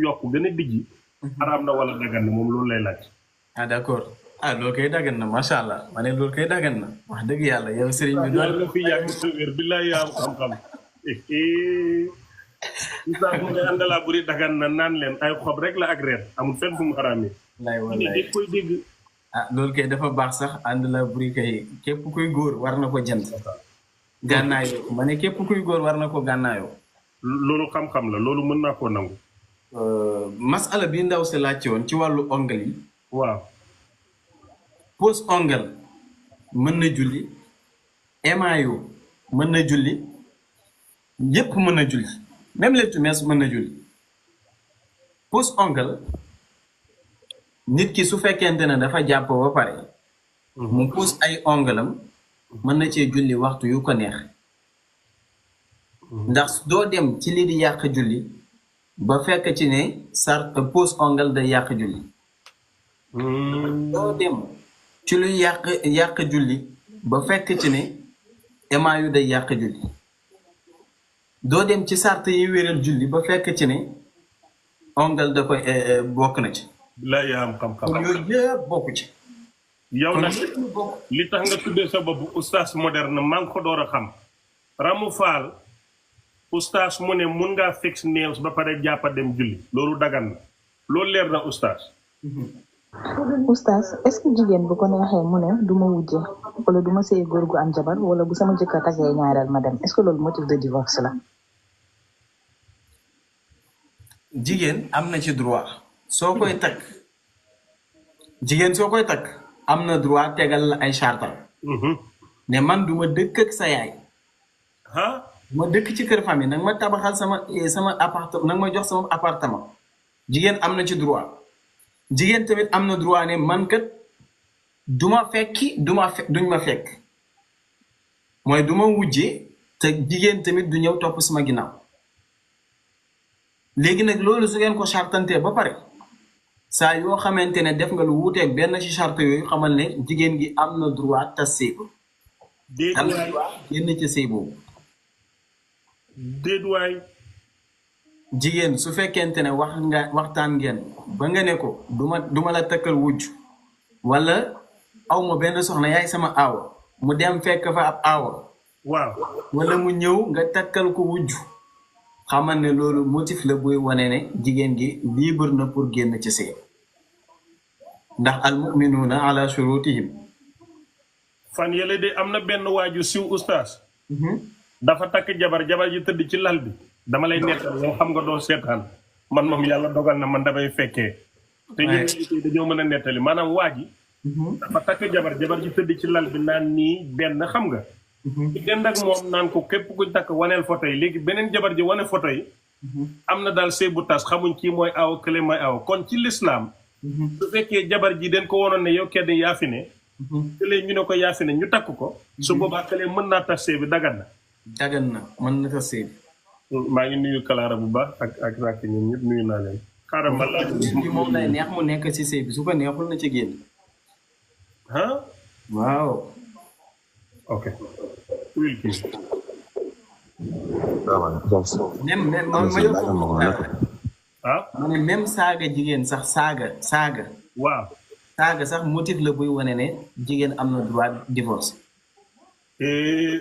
yokk gën a dijji xaraam na wala dagan na moom loolu lay laaj. ah d'accord ah loolu kay dagan na macha allah ma ne loolu kay dagan na wax dëgg yàlla yow sëriñ bi doon nga fi yàgg sa wér billaay yaa am xam-xam Oustaz mu ngay àndalaa buri dagan na naan leen ay xob rek la ak reer amul fenn fu mu xaraamee. wallaay koy dégg. ah loolu kay dafa baax sax ànd la buri kay képp kuy góor war na ko jënd gànnaayoo ma ne képp kuy góor war na ko gànnaayoo. loolu xam-xam la loolu mën naa koo nangu. masala bi ndaw si laajte woon ci wàllu ongle yi. waaw. pose ongle mën na julli émaillé mën na julli yépp mën na julli même lettu mees mën na julli pose ongle nit ki su fekkente ne dafa jàpp ba pare mu pose ay onglam mën na cee julli waxtu yu ko neex ndax doo dem ci lii di yàq julli ba fekk ci ne pose ongle day yàq julli doo dem ci luy yàq julli ba fekk ci ne émaillé day yàq julli doo dem ci sart yi wéral julli ba fekk ci ne ongle da koy bokk na ci. la yaa am xam-xam yooyu yëpp bokk ci. yow nag li tax nga tuddee sa bopp oustaz moderne maa ngi ko door a xam. Ramu Faal oustaz mu ne mun ngaa fixe nails ba pare jàppa dem julli loolu dagan na loolu leer na oustaz. Oustaz est-ce que jigéen bu ko neexee mu ne du ma wujje wala du ma sëy góor gu am jabar wala bu sama jëkkër takkee ñaareel ma dem est-ce que loolu motif de divorce la. jigéen am na ci droit soo koy takk jigéen soo koy takk am na droit tegal la ay chartal ne man du ma dëkk ak sa yaay. ma dëkk ci kër famille nag ma tabaxal sama appartement nag ma jox sama appartement jigéen am na ci droit. jigéen tamit am na droit ne man kat duñ ma fekk mooy du ma wujje te jigéen tamit du ñëw topp sama ginnaaw léegi nag loolu su ngeen ko chartantee ba pare saa yoo xamante ne def nga lu wuuteeg benn ci charte yooyu xamal ne jigéen gi am na droit tas sëy ko am na droit génn ci sëy boobu déedwaay jigéen su fekkente ne waxtaan ngeen ba nga ne ko duma la takkal wujj wala aw ma benn soxna yaay sama aawa mu dem fekk fa ab aawa waaw wala mu ñëw nga takkal ko wujj xamal ne loolu motif la buy wane ne jigéen gi libre na pour génn ci sëy ndax al muminuuna ala shurutihim fan yële de am na benn waaju siw oustaz dafa takk jabar ji tëdd ci lal bi dama lay nettal yow xam nga doo seetaan man moom yàlla dogal na man damay fekkee te ñu dañoo mën a nettali maanaam waa ji dafa takk jabar ji tëdd ci lal bi naan nii benn xam nga ci dend ak moom naan ko képp kuñ takk waneel photo yi léegi beneen jabar ji wane photo yi am na daal sëy bu tas xamuñ kii mooy aw kële mooy aw kon ci lislaam su fekkee jabar ji den ko wonoon ne yow kenn yaa fi ne kële ñu ne ko yaa fi ne ñu takk ko su boobaa kële mën naa tas sëy bi dagan na mën na tas sëy bi maa ngi nuyu Kalaara bu baax ak rakk ñun ñëpp nuyu naa leen. xaaral ma laaj moom lay neex mu nekk ci sëy bi su ko neexul na ci génn. waaw. ok. même saaga jigéen sax saaga. waaw. saaga sax motif la buy wane ne jigéen am na droit divorce.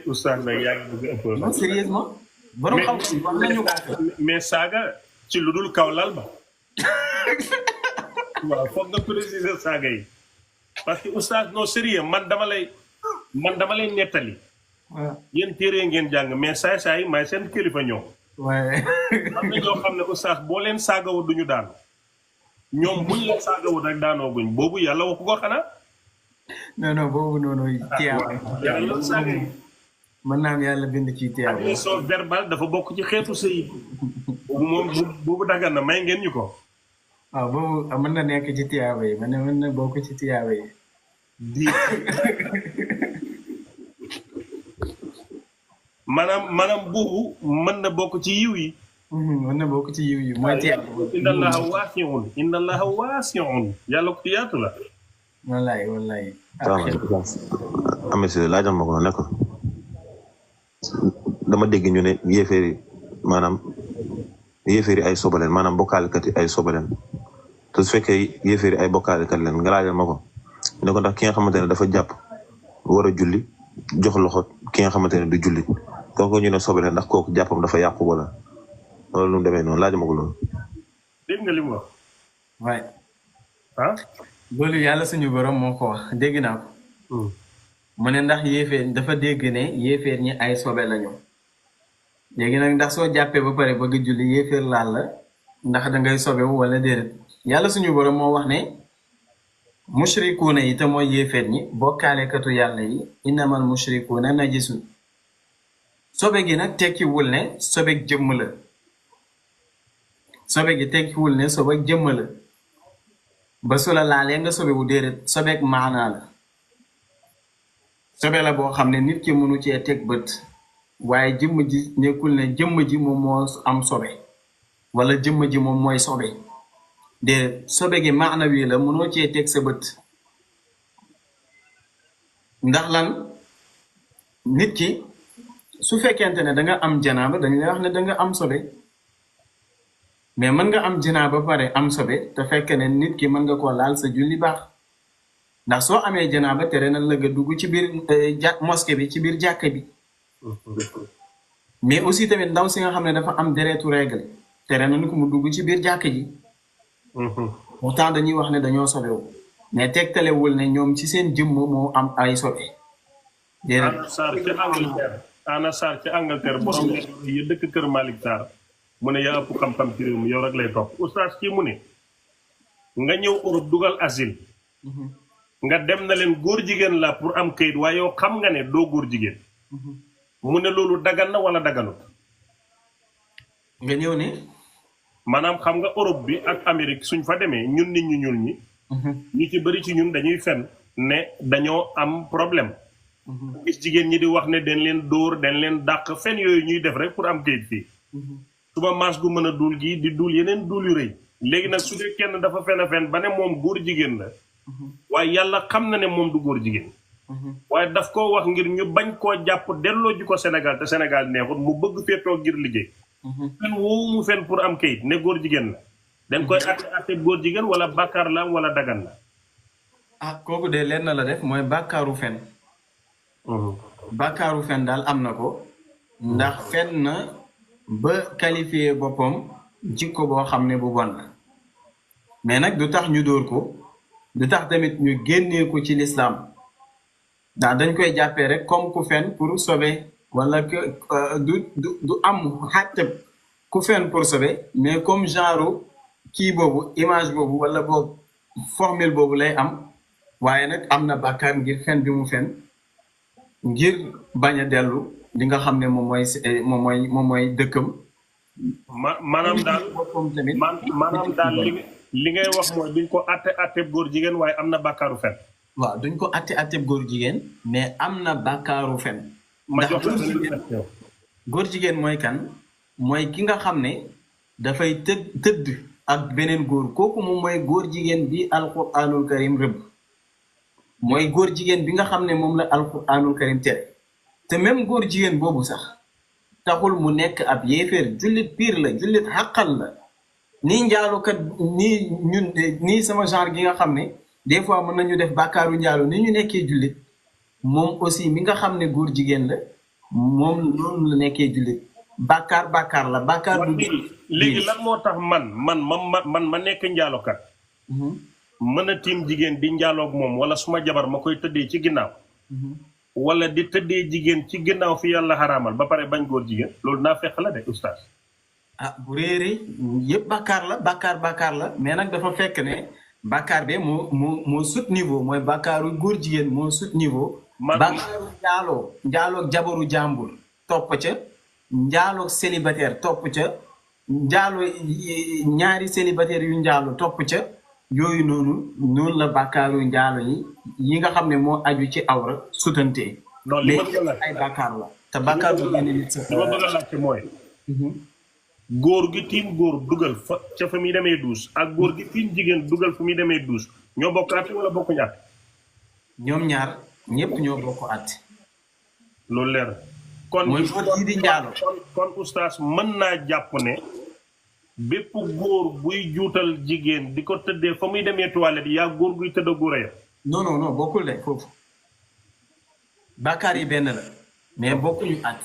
oustaz nag yaa ngi bëgg a ëpp. non sérieusement. borom xam wax nañu ko mais saaga ci lu dul kaw lal ba waaw foog nga préciser saaga yi parce que oustaz non sérieux man dama lay nettali yéen téere ngeen jàng mais saay may seen kilifa ñoom am na ñoo xam ne oustaz boo leen saagawut duñu daan ñoom buñ leen saagawut rek daanoo guñ boobu yàlla waxu ko xanaa non boobu noonu yàlla saaga yi mën naa am yàlla bind ci teew. agression verbale dafa bokk ci xeetu sëy boobu moom boobu dagan na may ngeen ñu ko. waaw boobu mën na nekk ci tiyaaba yi mën na bokk ci tiyaaba yi. maanaam boobu mën na bokk ci yiw yi. mën na bokk ci yiw yi mooy tiyaaba. inna allaha waasi'un yàlla ko yaatu la. wallaay. Ameth laajal ma ko ne ko dama dégg ñu ne yéeféeri maanaam yéeféer yi ay sobaleen maanaam bokkaalekat yi ay sobaleen te su fekkee yéeféer yi ay bokkaalekat leen nga laajal ma ko ne ko ndax ki nga xamante ne dafa jàpp war a julli jox loxo ki nga xamante ne du julli kooku ñu ne sobaleen ndax kooku jàppam dafa yàqu wala loolu nu mu demee noonu laajal ma ko loolu. dégg nga li mu wax. waay. ah. loolu yàlla suñu borom moo ko wax dégg naa ko. mu ne ndax yéeféer dafa dégg ne yéeféer ñi ay sobe lañu. léegi nag ndax soo jàppee ba pare bëgg julli yéeféer laal la ndax dangay sobewu wala déedéet yàlla suñu borom moo wax ne mushrikuuna yi te mooy yéeféer ñi bokkaalekatu yàlla yi innamal mushrikuuna najisun sobe gi nag tekkiwul ne sobeg jëmm la sobe gi tekkiwul ne sobeg jëmm la ba su la laalee nga sobewu déedéet sobeg maanaa la sobe la boo xam ne nit ki mënu cee teg bët waaye jëmm ji nekkul ne jëmm ji moom moo am sobe wala jëmm ji moom mooy sobe de sobe gi maana wi la mënoo cee teg sa bët ndax lan nit ki su fekkente ne da nga am janaaba dañ lay wax ne da nga am sobe mais mën nga am janaaba ba pare am sobe te fekk ne nit ki mën nga koo laal sa julli baax ndax soo amee janaaba tere na la nga dugg ci biir mosquée bi ci biir jàkka bi mais aussi tamit ndaw si nga xam ne dafa am deretu règle tere nañu ko mu dugg ci biir jàkk ji pourtant dañuy wax ne dañoo sobewu mais tegtalewul ne ñoom ci seen jëmm moo am ay sobe Ana Sarr ci Angleterre borom yi dëkk kër Malick Sarr mu ne yaa ëpp xam-xam ci réew mi yow rek lay topp oustaz kii mu ne nga ñëw Europe dugal asile nga dem na leen góor jigéen la pour am kayit waaye yow xam nga ne doo góor jigéen mu ne loolu dagan na wala daganut nga ñëw ne maanaam xam nga Europe bi ak Amérique suñ fa demee ñun nit ñu ñuul ñi ñu ci bëri ci ñun dañuy fen ne dañoo am problème gis jigéen ñi di wax ne dañ leen dóor dañ leen dàq fen yooyu ñuy def rek pour am kayit fii suba maas gu mën a duul gi di duul yeneen duul yu rëy léegi nag su dee kenn dafa fen a fen ba ne moom góor jigéen la waaye yàlla xam na ne moom du góor jigéen waaye daf koo wax ngir ñu bañ koo jàpp delloo ji ko Sénégal te Sénégal neexut mu bëgg fee toog ngir liggéey fen woowu mu fen pour am kayit ne góor jigéen la dañ koy atte góor jigéen wala bàkkaar la am wala dagan la ah kooku de lenn la def mooy bàkkaaru fen bàkkaaru fen daal am na ko ndax fen na ba qualifié boppam jikko boo xam ne bu bon la mais nag du tax ñu dóor ko du tax tamit ñu génnee ko ci lislaam ndax dañ koy jàppee rek comme ku fen pour sauver wala que du am xàtteb ku fen pour sauver mais comme genre kii boobu image boobu wala boobu formule boobu lay am waaye nag am na bàkkaar ngir fen bi mu fen ngir bañ a dellu li nga xam ne moom mooy dëkkam maanaam daal maanaam daal li ngay wax mooy duñ ko atte góor jigéen waaye am na bàkkaaru fen waaw duñ ko atte góor jigéen mais am na bàkkaaru fen ndax góor jigéen mooy kan mooy ki nga xam ne dafay tëdd ak beneen góor kooku moom mooy góor jigéen bi alquranul karim rëbb mooy góor jigéen bi nga xam ne moom la alquranul karim tere te même góor jigéen boobu sax taxul mu nekk ab yéeféer jullit piir la jullit xàqal la nii njaalukat nii sama genre gi nga xam ne des fois mën nañu def bàkkaaru njaalu ni ñu nekkee jullit moom aussi mi nga xam ne góor jigéen la moom noonu la nekkee jullit bàkkaar la bàkkaar bu léegi lan moo tax man ma nekk njaalokat mën a tiim jigéen di njaaloog moom wala suma jabar ma koy tëddee ci ginnaaw wala di tëddee jigéen ci ginnaaw fi yàlla xaraamal ba pare bañ góor jigéen loolu naa fekk la de oustaz ah bu réeré yëpp bàkkaar la mais nag dafa fekk ne bàkkaar be moo sut niveau mooy bàkkaaru góor jigéen moo sut niveau bàkkaaru njaaloog jabaru jàmbur topp ca njaaloog célibataire topp ca njaaloo ñaari célibataire yu njaalo topp ca yooyu noonu la bàkkaaru njaalo yi nga xam ne moo aju ci awra sutantee léegi ay bàkkaar la te bàkkaar bu génne nit sa li ma bëgg a laajte mooy góor gi tiim góor dugal fa ca fa muy demee duus ak góor gi tiim jigéen dugal fa muy demee duus ñoo bokk àtte wala bokkuñu àtte ñoom ñaar ñëpp ñoo bokk àtte loolu leer kon mooy góor yi di njaalo kon oustaz mën naa jàpp ne bépp góor buy juutal jigéen di ko tëddee fa muy demee toilette yaa góor guy tëdd góor a non bokkul de foofu bàkkaar yi benn la mais bokkuñu at